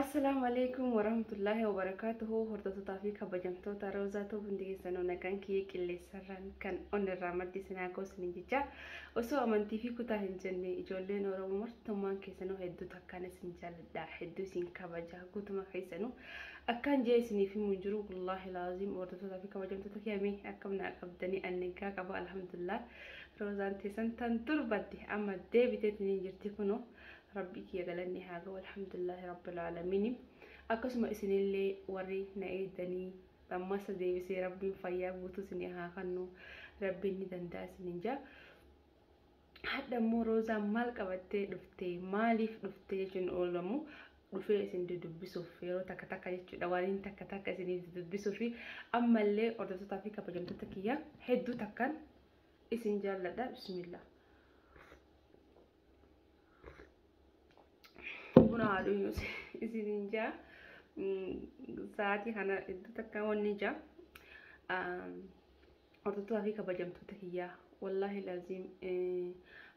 Assalaamu alaikum warahmatullaahi wabarakaatuhu. Hordoftootaa fi kabajamtoota Roozaa Tuub, hundi keessanuu nagaan kiyya qilleensarraan kan onnirraa maddi isinaa goosni jecha, osoo amantii fi kutaa hin jenne, ijoolleen Oromoo martummaan keessanuu hedduu takkaan isin jaalladha, hedduu isin kabaja. Guutuma keessanuu akkaan jee isiniif himu hin jiru, wallaahi laazim. Hordoftootaa fi kabajamtoota kiyamii, akkam naa qabdanii? Annigaa qaba, alhamdulillah. Roozaan teessan tan dur badde amma deebiteetiin hin jirti. Kunoo Rabbii kiyya galanni haa ga'u, alhamdulillahi rabbil aalamiin. Akkasuma isinillee warri na eegdanii ammasa deebisee Rabbiin fayyaa guutuu isinii haa kennu, Rabbiin ni danda'a isinin jaa. Hadha immoo Roozaan maal qabattee dhufte, maaliif dhufte jechuun oolamu, dhufee isin dudubbisuuf yeroo takka takka jechuudha, waan takka takka isiniif dudubbisuuf. Ammallee hordoftootaa fi kabajamtoota kiyya, hedduu takkaan isin jaalladha. Bismillah. Buna haadhu isinin jaa, sa'aatii kana iddoo takka wanni jaa. Hordoftootaa fi kabajamtoota kiyyaa, wallaahi laziim,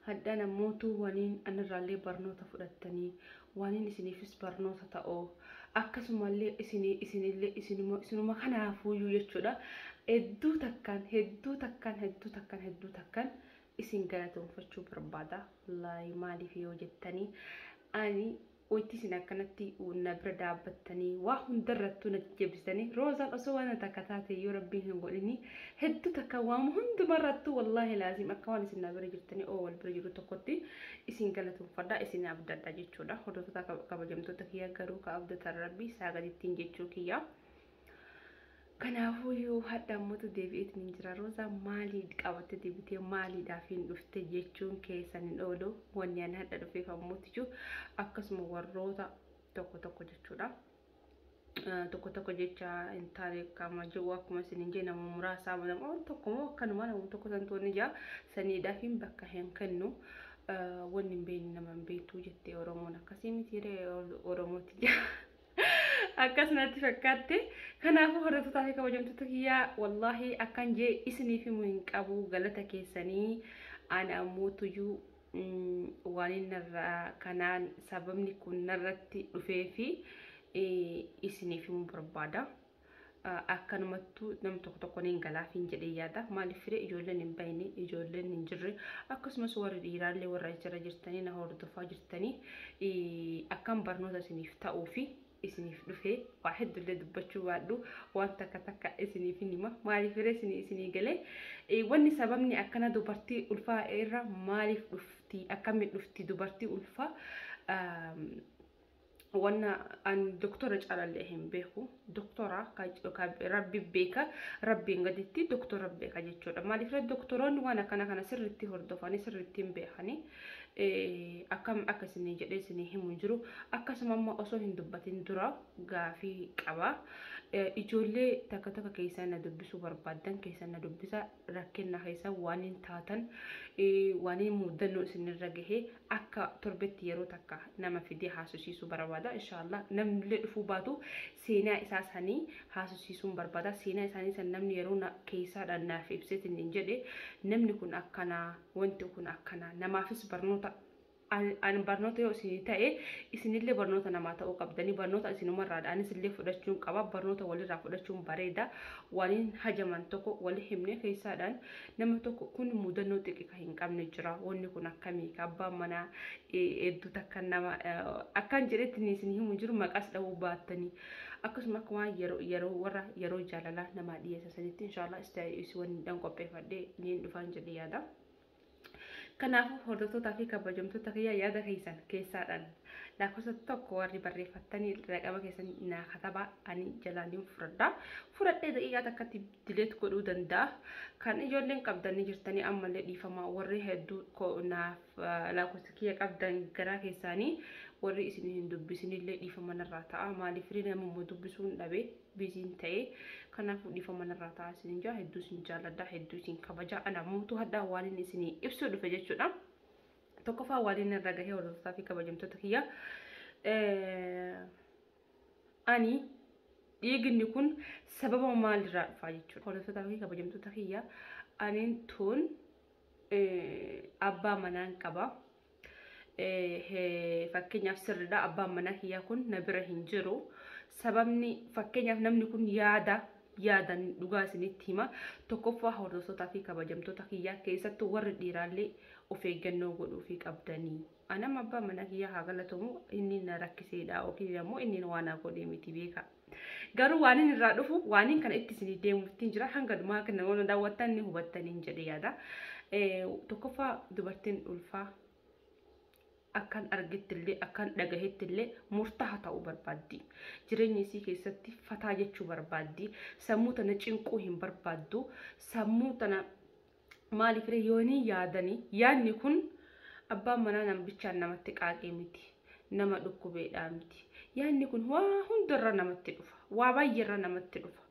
hadda namootu waniin anirraallee barnoota fudhattanii, waaniin isiniifis barnoota ta'oo, akkasumallee isinillee isinuma kanaafuyyuu jechuudha, hedduu takkaan, hedduu takkaan, hedduu takkaan, hedduu takkaan isin galatoonfachuu barbaada. Wallaahi, maaliif yoo jettanii, ani wanti isin akkanatti na bira dhaabbattanii waa hundarrattuu na jajjabeessitanii, Roozaan osoo waan takka taate yoo Rabbiin hin godhini, hedduu takka waan hundumarrattuu, wallaahi laazim, akka waan isin na bira jirtanii oo wal bira jiru tokkotti isin galatoonfadha, isin abdadha jechuudha. Hordoftoota kabajamtoota kiyya, garuu ka abdatan Rabbi isaa gadittiin jechuu kiyya. Kanaafuu yoo hadha ammatu deebi'eetiin hin jira. Roozaa maalii qabattee deebitee, maaliidhaaf hin dhufte jechuun keessan hin oolu. Wanni ani hadha dhufeef ammoo akkasuma warroota tokko tokko jechuudha. Tokko tokko jecha hin taane kama jiru, akkuma isin hin jee, nama muraasaa, nama tokko moo akkanuma nama tokko santoonni jaa saniidhaaf hin bakka hin kennu. Wanni hin beekne nama hin beektu jettee Oromoon, akkasii miti Oromooti jaa. Akkas natti fakkaatte. Kanaafuu hordoftootaa fi kabajamtoota kiyyaa, wallaahi akkan jee isiniif himu hin qabu galata keessanii. Ani ammoo tuyyuu waan inni irraa kanaan sababni kun narratti dhufee fi isiniif himuu barbaada. Akkanumattuu nam tokko tokko niin galaafiin jedhee yaada. Maaliif firee ijoolleen hin bayne, ijoolleen hin jirre, akkasumas warri dhiiraallee warra achirra jirtanii na hordofaa jirtanii, akkan barnoota isiniif ta'uu fi isiniif dhufee waa hedduullee dubbachuu baadhu, waan takka takka isiniif hin hima. Maaliif firee isinii galee, wanni sababni akkana dubartii ulfaa irra maaliif dhufti, akkamiin dhufti dubartii ulfaa, wanna an doktora caalallee hin beeku. Doktora Rabbi beeka, Rabbiin gaditti doktora beeka jechuudha. Maaliif doktoroonni waan akkana kana sirriitti hordofanii sirriitti hin beekanii, akkam akka isinii jedhee isinii himu jiru. Akkasuma immoo osoo hin dubbatin dura gaafii qaba. Ijoollee takka takka keessaa na dubbisuu barbaaddan keessaa na dubbisa. Rakkina keessa waan hin taatan, waan hin muudannoo isinirra gahee, akka torbetti yeroo takka nama fidee haasofsiisuu barbaada. Inshaallah namni dhufuu baatu seenaa isaa sanii haasofsiisuun barbaada. Seenaa isaanii san namni yeroo keessaadhaan naaf ibseetiin hin jedhe, namni kun akkanaa, wanti kun akkanaa, namaafis barnoota. Ani barnoota yoo isinii ta'e, isinillee barnoota namaa ta'uu qabdanii. Barnoota isinumarraadha anis illee fudhachuun qaba. Barnoota walirraa fudhachuun bareeda. Waliin hajaman tokko wali himne keessaadhaan nama tokko kun mudannoo xiqqaa hin qabne jira, wanni kun akkamii, abbaan manaa hedduu takka nama akkaan jedhetti isin himu jiru, maqaas dhahuu baattanii, akkasuma akka waan yeroo warra yeroo jaalalaa namaa dhiyeessa sanitti, inshaallah wanni dhan qopheeffadhee niin dhufaan jedhe yaada. Kanaafuu hordoftootaa fi kabajamtoota kiyya, yaada keessan keessaadhaan lakkoofsa 1 warri barreeffattanii raqama keessan naa katabaa, ani jalaan hin fudhadha. Fudhadhee daqiiqaa takkatti dileet godhuu danda'a. Kan ijoolleen qabdanii jirtanii ammallee dhiifamaa, warri hedduu naaf lakkoofsa kiyya qabdan garaa keessaanii warri isin hin dubbisinillee dhiifama narraa ta'a. Maaliif namummaa dubbisuun dhabee biziin ta'ee, kanaafuu dhiifama narraa ta'a isin jaa. Hedduu isin jaalladha, hedduu isin kabaja. Ana mootuu hadhaa waan inni isinii ibsuu dhufe jechuudha. Tokkoffaa waan inni irra gahee, hordoftootaa fi kabajamtoota kiyya, ani dhiigni kun sababa maalirraa dhufaa jechuudha. Hordoftootaa fi kabajamtoota kiyya, aniin tun abbaa manaan qaba. Fakkeenyaaf sirriidha, abbaan manaa kiyyaa kun na bira hin jiru. Sababni fakkeenyaaf namni kun yaada yaadan dhugaa isinitti hima. Tokkoffaa, hordoftootaa fi kabajamtoota kiyyaa, keessattuu warri dhiiraallee of eeggannoo godhuufii qabdanii. Anam abbaan manaa kiyyaa haa galatomu, inni na rakkiseedha yookiin immoo inni waan na godhee miti, beeka. Garuu waan inni irraa dhufu waan inni kana itti isinii deemuuftiin jira, hanga dhumaa kan namoonni daawwattan ni hubattaniin jedhe yaada. Tokkoffaa, dubartiin ulfaa akkan argetti illee akkan dhagahetti illee murtaa'a ta'uu barbaaddi. Jireenya isii keessatti fataa jechuu barbaaddi. Sammuu tana cinquu hin barbaaddu. Sammuu tana maaliif yoonii yaadanii yaadni kun abbaan manaa namichaan namatti qaaqee miti. Nama dhukkubeedhaa miti. Yaadni kun waa hundarra namatti dhufa. Waa baay'eerra namatti dhufa.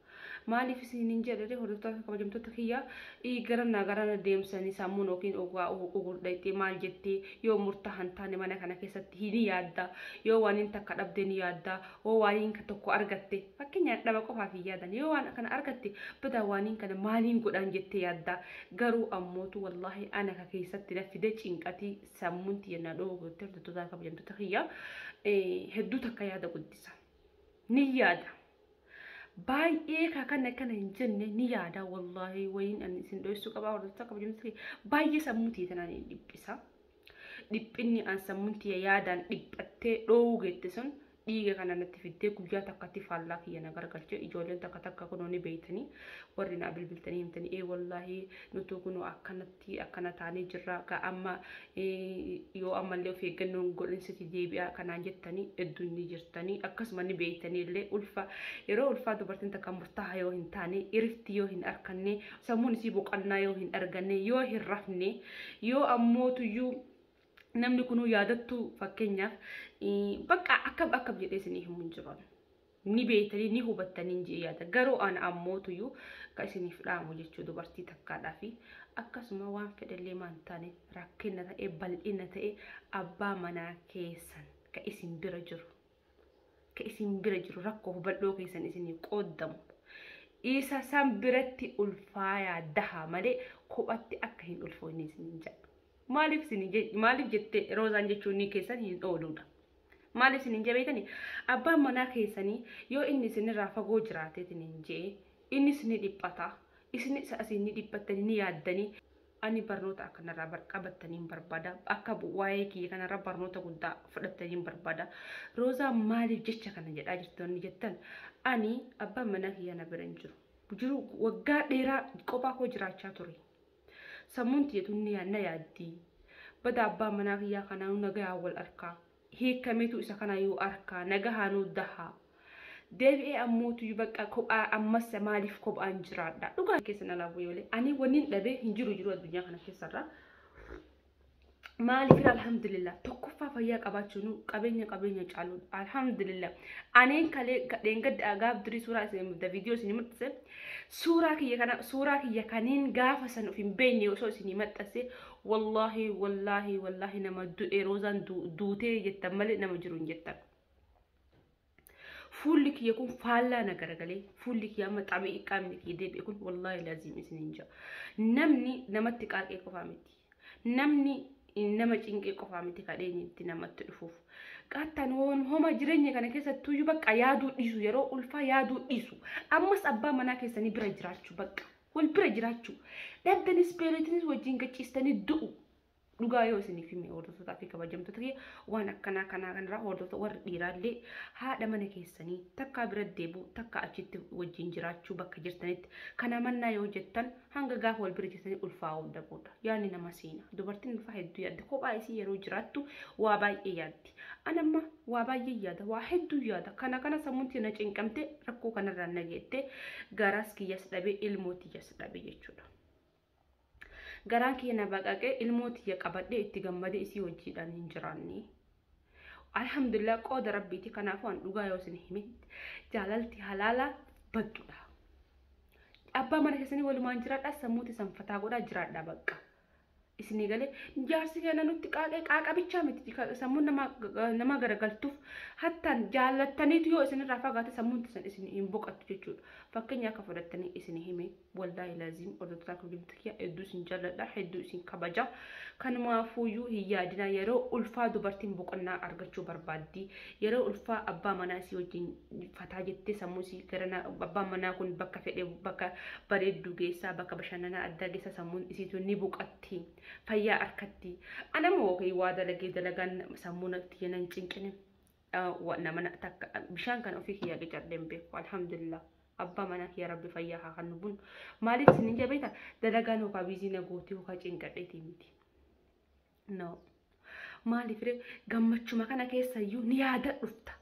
Maaliif isiniin jedhee, hordoftoota kabajamtoota kiyyaa, garana garana deemsanii sammuun yookiin ogaa ugurdhayxee maal jettee yoo murtaahan taane mana kana keessatti ni yaadda, yoo waan hin takka dhabde ni yaadda, yoo waan hin tokko argatte, fakkeenyaaf dhaba qofaaf hin yaadan, yoo waan kana argatte badaa waan hin kana maaliin godhan jettee yaadda. Garuu ammootu wallaahi ana ka keessatti na fide cinqatii sammuun tiyya na dhoowwatte. Hordoftoota kabajamtoota kiyyaa, hedduu takka yaada guddisa ni yaada. Baay'ee ka kana kana hin jenne ni yaada, wallaahi wayiin ani isin dhoksuu qabaa. Hordoftoota kabajamtoota, baay'ee sammuu tiyya tanaan hin dhiphisa. Dhiphinni an sammuun tiyya yaadaan dhiphattee dhoowuu geette sun dhiiga kana natti fiddee guyyaa takkatti faallaa kiyya na gargalchee. Ijoolleen takka takka kunoo ni beeytanii, warri naa bilbiltanii himtanii, ee wallaahi nutu kunoo akkanatti akkana taanee jirra ka amma yoo ammallee of eeggannoon godhinsiti deebi'a kanaan jettanii hedduun ni jirtanii. Akkasuma ni beeytanii illee, ulfa yeroo ulfaa dubartiin takka murtaa'a yoo hin taane, irifti yoo hin arganne, sammuun isii boqonnaa yoo hin arganne, yoo hin rafne, yoo ammootuyyuu namni kunuu yaadattuu, fakkeenyaaf bakka akkam akkam jedhee isinii himuun jiran. Ni beektanii ni hubattanii hin yaada. Garuu ana ammootuyyuu ka isiniif dhaamu jechuu dubartii takkaadhaa fi akkasuma waan fedhallee maan taane, rakkina ta'e bal'ina ta'e, abbaa manaa keessan ka isin bira jiru. Ka isin bira jiru rakkoo hubadhoo keessan isinii qooddamu. Isa san biratti ulfaayaa dahaa malee kophatti akka hin ulfoofne isiniin jedha. Maaliif isin maaliif jette roozaan jechuun ni keessan hin ooludha. Maaliif isin hin jabeetani? Abbaan manaa keessanii yoo inni isinirraa fagoo jiraateetiin hin jee, innis ni dhiphata. Isin asii ni dhiphattanii ni yaaddanii. Ani barnoota akkanarraa qabattanii hin barbaada. Akka waa'ee kiyya kanarraa barnoota guddaa fudhattanii hin barbaada. Roozaan maaliif jecha kana jedhaa jirtoonni jettan, ani abbaan manaa kiyya na bira hin jiru. Jiru waggaa dheeraa kophaa koo jiraachaa ture. Sammuun tiyyatu ni na yaaddi. Bada abbaa manaa kiyyaa kanaa nagayaa wal arkaa. Hiikameetu isa kana yoo arkaa nagahaanuu dahaa. Deebi'ee ammootu bakka kophaa ammas maaliif kophaan jiraadha? Dhugaa keessa na laabu yoo ani wanni dhabee hin jiru jiru addunyaa kana keessarra. Maaliif? Alhamdulillah, tokkoffaa fayyaa qabaachuun qabeenya qabeenya caaluudha. Alhamdulillah. Aneen kalee dheengadda gaaf durii suuraa isin viidiyoo isin mul'ise, suuraa kiyya kana, suuraa kiyya kaniin gaafa san of hin beekne osoo isin maxxanse, wallaahi wallaahi wallaahi nama du'e, roozaan duutee jettan malee nama jiru hin jettan. Fuulli kiyya kun faallaa na garagalee, fuulli kiyya amma xabi'i qaamni kiyya deebi'e kun, wallaahi laziim isin hin jira. Namni namatti qaaqee qofaa miti. Namni nama cinqee qofaa miti kadheen itti namatti dhufuuf. Qaattaan homa jireenya kana keessattuyyuu bakka yaaduu dhiisu, yeroo ulfaa yaaduu dhiisu. Ammas abbaa manaa keessanii bira jiraachuu, bakka wal bira jiraachuu. Dhabdanis beeletinis wajjin gachiistanii du'u. Dhugaa yoo isiniif hime, hordoftootaa fi kabajamtoota kiyya, waan akkanaa kanaa kanarraa hordoftoota warri dhiiraallee haadha mana keessanii takkaa bira deebi'u, takkaa achitti wajjin jiraachuu bakka jirtanitti. Kana mannaa yoo jettan hanga gaafa wal bira jirtanii ulfaa'uu dhabuudha. Yaadni nama seena. Dubartiin ulfaa hedduu yaaddi. Kophaa isii yeroo jiraattu waa baay'ee yaaddi. Anamma waa baay'ee yaada, waa hedduu yaada. Kana kana sammuun na cinqamte, rakkoo kanarraa na geette, garaas kiyyas dhabe, ilmoo tiyyas dhabe jechuudha. Garaan kiyya na baqaqee, ilmoo tiyya qabadhee itti gammadee isii wajjiidhaan hin jiraanne. Alhamdulillah, qooda rabbiiti. Kanaafuu an dhugaa yoo isin hime, jaalalti halaala badduudha. Abbaa mana keessanii walumaan jiraadhaa, sammuuti sanfataa godhaa jiraadhaa bakka. Isinii galee jaarsi keenya nutti qaaqee qaaqabichaa miti sammuun nama garagaltuuf hattaan jaallattaniitu yoo isinirraa fagaate sammuun isin isin hin boqattu jechuudha. Fakkeenya akka fudhattanii isin hime wallaahi laaziim hordoftoota kabajamtoota kiyya hedduu isin jaalladha hedduu isin kabaja. Kanumaafuyyuu hin yaadina yeroo ulfaa dubartiin boqonnaa argachuu barbaaddi. Yeroo ulfaa abbaa manaa isii wajjin fataa jettee sammuu isii gara abbaan manaa kun bakka fedhe bakka bareedduu geessaa bakka bashannanaa addaa geessaa sammuun isiitu ni boqatti. Fayyaa harkatti. Anama waa dalagee dalagaan sammuu natti hin cinqine. Nama takka bishaan kana ofii kiyyaa qicadhee hin beeku alhamdulillah. Abbaa manaa kiyya rabbi fayyaa haa kennu bun. Maaliif isin hin jabeeta dalagaan yookaan biizii na gootii yookaan cinqadheetii miti. No. Maaliif ree gammachuma kana keessa iyyuu ni yaada dhufta.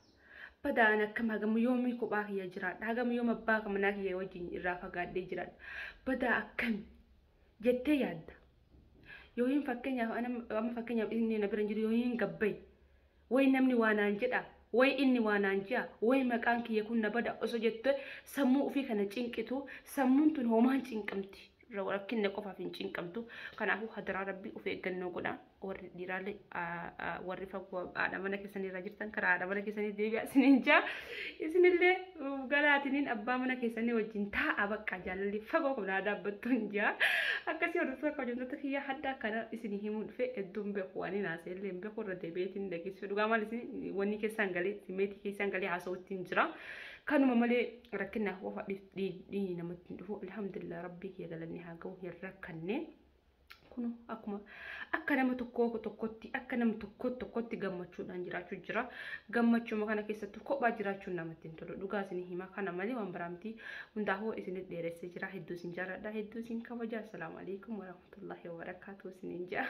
Badaan akkam hagam yoomii kophaa kiyya jiraadha. Hagam yoom abbaa manaa kiyya wajjin irraa fagaadhee jiraadha. Badaa akkam jettee yaadda. Yoo hin fakkeenyaaf amma fakkeenyaaf inni na bira hin jiru yoo hin gabbaye wayi namni waa naan jedha wayi inni waa naan jedha wayi maqaan kiyya kun na bada osoo jettee sammuu ofii kana cinqitu sammuun tun homaan cinqamti. Rakkinna qofaaf hin cinqamtu. Kanaafuu hadaraa rabbii of eeggannoo godha. Warri dhiiraalee warri fagoo haadha mana keessanii irra jirtan karaa haadha mana keessanii deebi'a isiniin jaa. Isinillee galaatiniin abbaa mana keessanii wajjin taa'a bakka jaalalli fagoo kun haa dhaabbattu hin jaa. Akkasii hordoftoota kabajamtoota kiyya hadda akkana isinii himuu dhufe hedduun beeku waan hin haasa'e hin beeku irra deebi'eetiin dhageessu dhugaa maal isin wanni keessaan galee simeetii keessaan galee haasa'uutti hin jira. Kanuma malee rakkinaaf qofa dhiigni namatti hin dhufu alhamdulillah rabbii kiyya galanni haa ga'u hin rakkanne. Kun akkuma akka nama tokko tokkotti akka nama tokko tokkotti gammachuudhaan jiraachuu jira. Gammachuma kana keessattuu kophaa jiraachuun namatti hin tolu. Dhugaa isin hima kana malee waan biraa miti. Hundaafuu isin dheeressee jira. Hedduu isin jaalladha. Hedduu isin kabaja. Assalaamu alaikum warahmatullahi wabarakatuh isiniin jaa.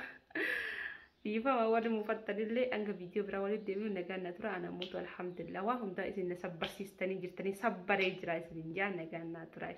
Dhiifama warri mufattanillee hanga viidiyoo biraa walitti deebinu nagaan na tura. Ana mootu alhamdulillah waa hundaa isin na sabbarsiistanii jirtanii sabbaree jira isiniin jaa nagaan na tura.